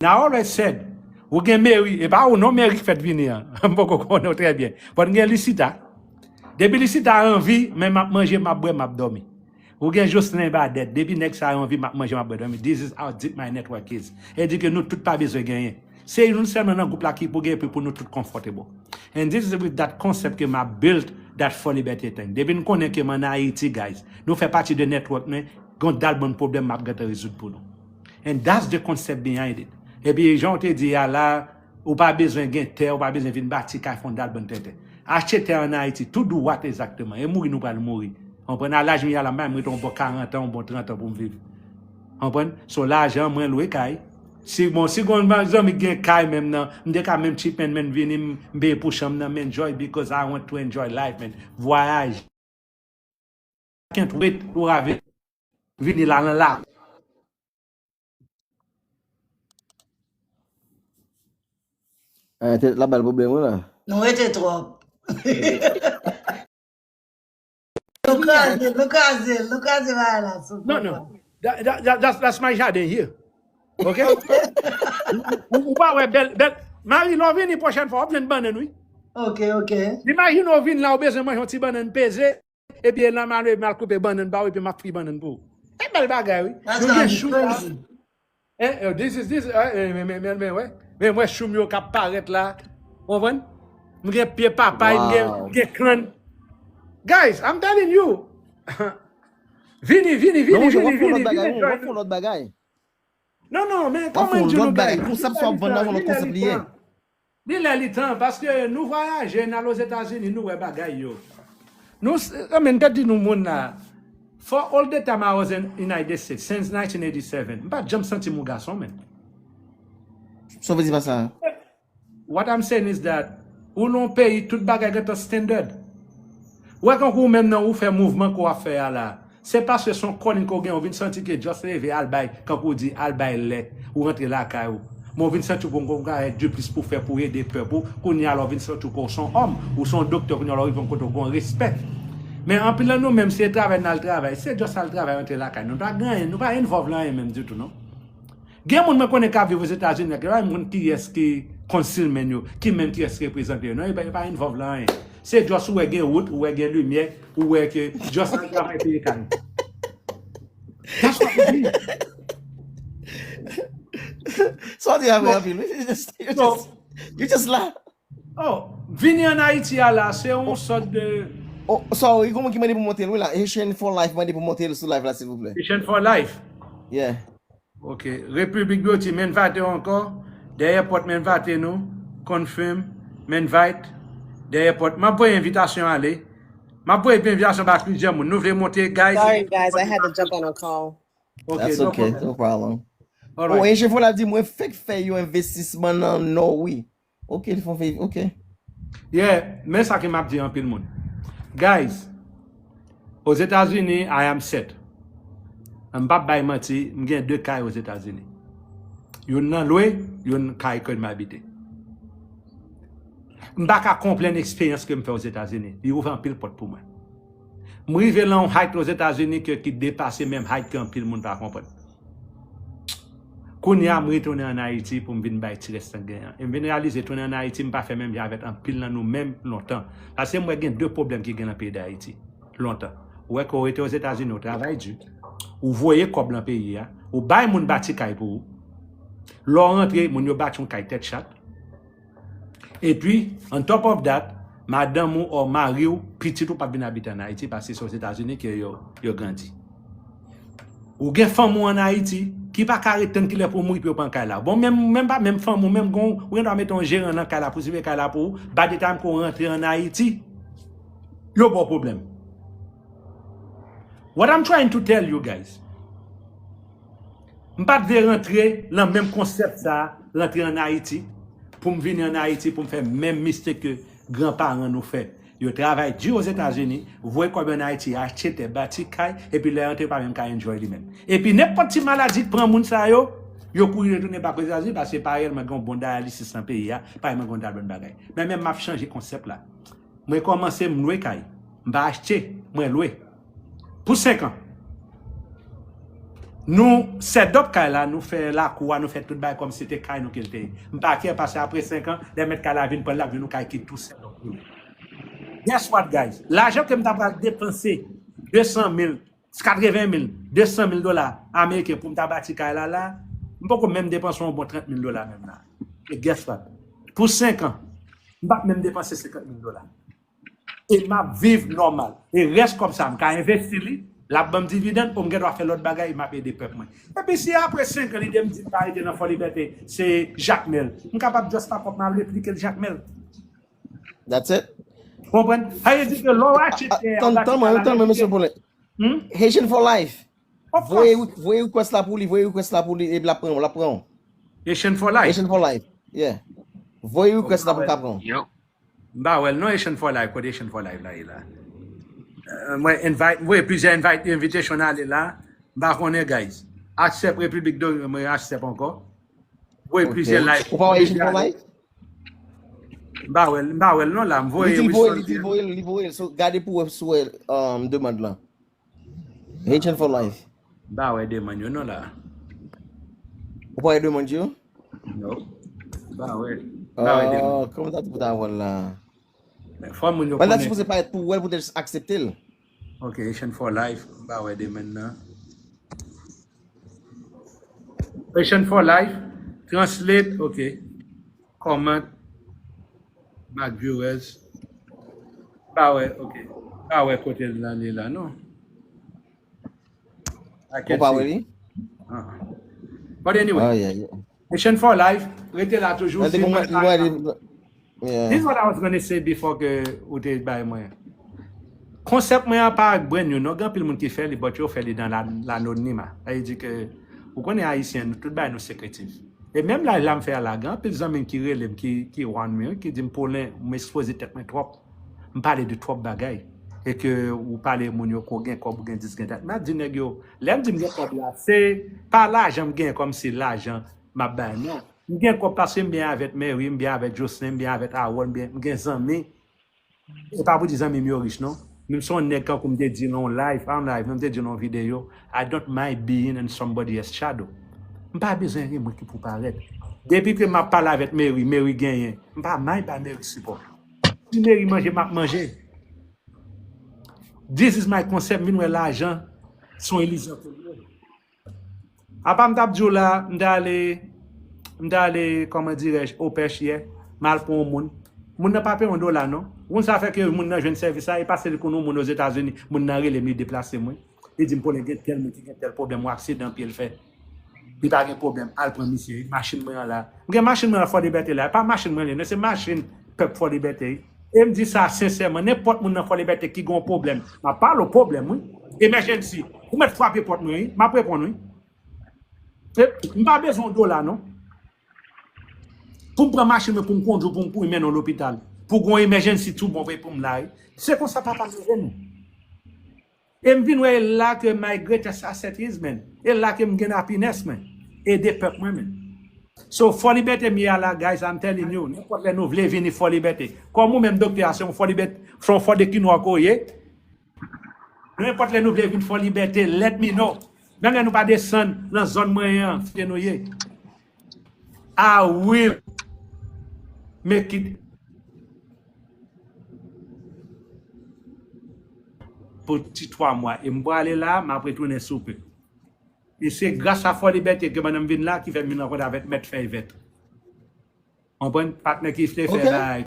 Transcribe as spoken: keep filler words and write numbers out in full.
I always said, ou gen Mary, e pa ou non Mary ki fèt vini an. M poko konnen w trè byen. But gen Lisita. Depi Lisita anvi, men m ap manje, m ap bwè, m ap dòmi. Ou gen Jocelyn Badet, depi nèg sa yo anvi, m ap manje, m ap bwè, dòmi. This is how deep my network is. E di ke nou tout pa bezwen genyen. Se nou sèlman nan gwoup la ki pou gen epi pou nou tout comfortable. And this is with that concept ke m ap build that For Liberté thing. Depi n konnen ke m ann Ayiti, guys, nou fè pati de network mwen, gen yon dal bann pwoblèm m ap gentan rezoud pou nou. And that's the concept behind it. Epi jan w te di a la, ou pa bezwen gen tè, ou pa bezwen vin bati kay, fè yon dal bann tenten. Achte tè ann Ayiti, to do what exactement? E mouri nou pral mouri. Konprann? A laj m ye a la, m pa menm rete yon bon karant an, yon bon trant an pou m viv. Konprann? So lajan, mwen lwe kay. Si, bon, si gon zanmi k gen kay menm nan, m te ka menm chip men, men vini, m, m peye pou chanm nan, m enjoy because I want to enjoy life, man. Vwayaje. Can't wait pou ave vini la nan la. Eh, te, la bal pwoblèm ou la. Nou rete twòp. Nou kraze, nou kraze, nou kraze bagay la sou Non, non. That, that, that, that's, that's my jardin here. Ok? Ou, ou, ou pa wè bèl, bèl. Mari, lè w vini pwochèn fwa, w ap jwenn bannann, wi. Ok, ok. Imajine w vin la, ou bezwen manje yon ti bannann peze, epi nan mal, mal koupe bannann ba ou, epi m ap fri bannann pou ou. E bèl bagay, wi. Nou gen chou la. Eh, eh, this is, this, eh, eh, men, men, men, men, wè. Men, wè, choum yo k ap parèt la. Ou konprann? M gen pye papay, m gen, m gen kann. Guys, I'm telling you. Vini, vini, vini, vini, vini, vini. W ap fè lòt bagay. Non, non, men kòman m di nou, guys? Konsèp sa w ap vann nan, yon lòt konsèp li ye. Li lè li tan, paske nou vwayaje, n al Ozetazini, nou wè bagay yo. Nou, I mean, gad di nou moun la. For all the time I was in United States, since nineteen eighty-seven, m pa t janm santi m yon gason, men. Sa w vle di pa sa? What I'm saying is that, ou nan yon peyi, tout bagay gentan standard. Ou wè kankou ou menm nan ou fè mouvman ke w ap fè a la. Se paske se yon calling ke w gen, ou vin santi ke just leve al bay, kankou w di al bay lè, ou rantre lakay ou. Men w vin santi w gon bagay de plis pou fè pou ede pèp ou, kounye a la w vin santi w ke w se yon òm, ou se yon doktè, kounye a la w rive yon kote w gen yon respè. Men anpil nan nou menm se travay n al travay, se just al travay rantre lakay nou, nou pa gen anyen, nou pa involve nan anyen menm ditou non. Gen moun mwen konnen k ap viv Ozetazini, gen pa moun kiyès ki konsilmen yo, ki menm kiyès ki reprezante yo. Non, yo pa, yo pa involve nan anyen. Se just ou wè gen wout, ou wè gen limyè, ou wè ke just nan travay peye kay. That's what we need. Sa w di a vrè anpil, wi. You just, you just, you just la. Oh, vini ann Ayiti a la, se yon sòt de Oh, sorry, gon moun ki mande pou monte l, wi la. Haitian for life mande pou monte l sou live la, silvouplè. Haitian for life. Yeah. Ok. Republic Beauty, m envite w ankò. Dèyè pòt m envite nou. Confirm. M envite. Dèyè pòt. M ap voye envitasyon ale. M ap voye envitasyon ba plizyè moun. Nou vle monte, guys. Sorry, guys, I had to jump on a call. Ok, That's no okay, problem. No problem. Alright. Oh, Enjefo la di mwen fèk fè yon envestisman nan Nò, wi. Ok, li fè yon fè, ok. Yeah, men sa ke m ap di anpil moun. Guys, Ozetazini, I am set. M p ap bay manti, m gen de kay Ozetazini. Youn nan lwe, youn kay ke m abite. M pa ka konplenn eksperyans ke m fè Ozetazini. Li ouvè anpil pòt pou mwen. M rive lan yon height Ozetazini ke, ki depase menm height ke anpil moun pa konprann. Kounye a, m retounen ann Ayiti pou m vin bay ti rès sa k genyen an. E m vin reyalize tounen ann Ayiti, m pa fè menm jan avèk anpil nan nou menm lontan. Paske m wè gen de pwoblèm ki gen nan peyi Dayiti lontan. Ou wè ke w rete Ozetazini, ou travay di, ou voye kòb lan peyi a, ou bay moun bati kay pou ou. Lè w rantre, moun yo bati yon kay tèt chat. Epi, on top of that, madanm ou or mari w, pitit ou p ap vin abite ann Ayiti paske se Ozetazini ke yo, yo grandi. Ou gen fanm ou ann Ayiti ki pa ka ret tann kilè pou w mouri pou yo pran kay la. Bon, menm, menm pa menm fanm ou, menm gon, ou gen dwa mete yon jeran nan kay la pou siveye kay la pou ou, by the time ke w rantre ann Ayiti, yo ba w pwoblèm. What I'm trying to tell you guys, m pa t vle rantre nan menm konsèp sa, rantre ann Ayiti, pou m vini ann Ayiti, pou m fè menm mistake ke granparan nou fè. Yo travay di Ozetazini, voye kòb yo ann Ayiti, achte tè, bati kay, epi lè yo rantre pa menm ka enjoy li menm. Epi nenpòt ti maladi k pran moun sa yo, yo kouri retounen bak Ozetazini, paske pa reyèlman gen yon bon dialysis nan peyi a, pa reyèlman gen yon dal bann bagay. Men menm m ap chanje konsèp la. Mwen kòmanse m lwe kay. M pa achte, mwen lwe. Pou senk an. Nou set up kay la, nou fè lakou a, nou fè tout bagay kòmsi se te kay nou ke l te ye. M pa kè, paske apre senk an, lè mèt kay la vin pran l, l ap jwenn yon kay ki tou set up pou li. Guess what, guys? Lajan ke m ta pral depanse, de san mil, katreven mil, de san mil dola ameriken pou m ta bati kay la la, m poko menm depanse yon bon trant mil dola menm la. E guess what? Pou senk an, m p ap menm depanse senkant mil dola. E m ap viv nòmal. E rès kòb sa, m ka envesti li, l ap ban m dividann, ou m gen dwa fè lòt bagay, e m ap ede pèp mwen. Epi si apre senk an, li di m di m pa rete nan Fò Libète, se Jakmèl. M kapab just pa kòb m al replike l Jakmèl. That's it. Konprann? Sa vle di ke lè w achte tè a, w Tann, achte tann mwen, tann mwen, mesye Paulin. Hmm? Haitian for life. Of Voye, course. Voye request la pou li, voye request la pou li, epi l ap pran, l ap pran. Haitian for life. Haitian for life. Yeah. Voye request la pou l ka pran. Yo. M pa wè l non, Haitian for life, kote Haitian for life la ye la? Euh, mwen invite, m voye plizyè invite, invitation ale la. M pa konnen, guys. Accept Repiblik Dominikèn, mwen accept ankò. Voye Ok. plizyè live. Ou pa wè Haitian for life? M pa wè l, m pa wè l non la, m Li voye di l voye, li di l Wilson. Voye l, li voye l. So, gade pou wè si w wè um, demann lan. Haitian for life. M pa wè demann yo non la. Ou pa wè demann yo? Non. M pa wè. M pa wè demann. Oh, kòman ta pou ta wè l la? Fò moun yo Mwen ta konnen. Sipoze parèt pou wè l pou te just aksepte l. Ok, Haitian for life. M pa wè demann nan. Haitian for life. Translate. Ok. Comment. Back viewers. M pa wè, ok. M pa wè kote l ale la non. I Ou can't pa see. Wè li? Ah. But anyway, Oh, yeah, yeah. Haitian for life, rete la toujou. Gade Si kòman mwen ou wè li. Yeah. This is what I was gonna say before ke ou te bay mwen. Konsèp mwen an pa brand new non, gen anpil moun ki fè li, but yo fè li dan la, l'anonymat. Sa vle di ke, ou konnen Ayisyen, nou tout bagay nou sekretif. E menm live la m fè a la, gen anpil zanmi m ki rele m, ki, ki warn mwen, ki di m, Paulin, m ekspoze tèt mwen twòp. M pale de twòp bagay. E ke ou pale moun yo ke w gen kòb, ou gen dis, gen dat. M ap di nèg yo, lè m di m gen kòb la, se pa lajan m gen kòmsi lajan m ap bay, non. M gen kòb paske m byen avèk Mary, m byen avèk Jocelyn, m byen avèk Harold, m byen, m gen zanmi. E pa pou di zanmi m yo rich, non. Men m se yon nèg kankou m te di nan yon live, pa yon live, men m te di nan yon videyo, I don't mind being in somebody else's shadow. M pa bezwen ri mwen ki pou parèt. Depi ke m ap pale avèk Mary, Mary genyen, m pa mind bay Mary sipò. Si Mary manje, m ap manje. This is my concept, m vin wè lajan se yon ilizyon pou mwen. Apa m t ap di w la, m t ale, m t ale, kòman dirèj, Opèch yè, m al pran yon moun. Moun nan pa peye yon dola non. Ou konn sa fè ke moun nan jwenn sèvis la, e paske li konn yon moun Ozetazini, moun nan rele m, li deplase mwen. Li di m, Paulin, gen tèl moun ki gen tèl pwoblèm, yon aksidan pye l fè. Li pa gen pwoblèm, al pran misye, machin mwen an la. M gen machin mwen an Fò Libète la, e pa machin mwen li, non, se machin pèp Fò Libète. E m di sa sensèman, nenpòt moun nan Fò Libète ki gen yon pwoblèm, m ap pale w pwoblèm, wi. Emergency, ou mèt frape pòt mwen, wi, m ap reponn, wi. E, m pa bezwen yon dola, non. Pou m pran machin mwen, pou m kondui, pou m kouri mennen w lopital. Pou gen yon emergency tou bon, pou m la, wi. Se konsa papa m leve nou. E m vin wè e la ke my greatest asset is, man. E la ke m gen happiness, man. Ede pèp mwen, man. So, Fò Libète m ye a la, guys, I'm telling you. Nenpòt lè nou vle vini Fò Libète. Kòm ou menm doktè a, se yon Fò Libète, se yon Fò de Kinwa ke w ye. Nenpòt lè nou vle vin Fò Libète, let me know. Menm lè nou pa desann nan zòn mwen an, kote nou ye. I will make it pou ti twa mwa. E m prale la, m ap retounen sou pe. E se gras a Fò Libète ke pandan m vin la, ki fè m vin rankontre avèk Mèt Fèy Vèt. Konprann? Patnè ki te fè Ok. Bagay.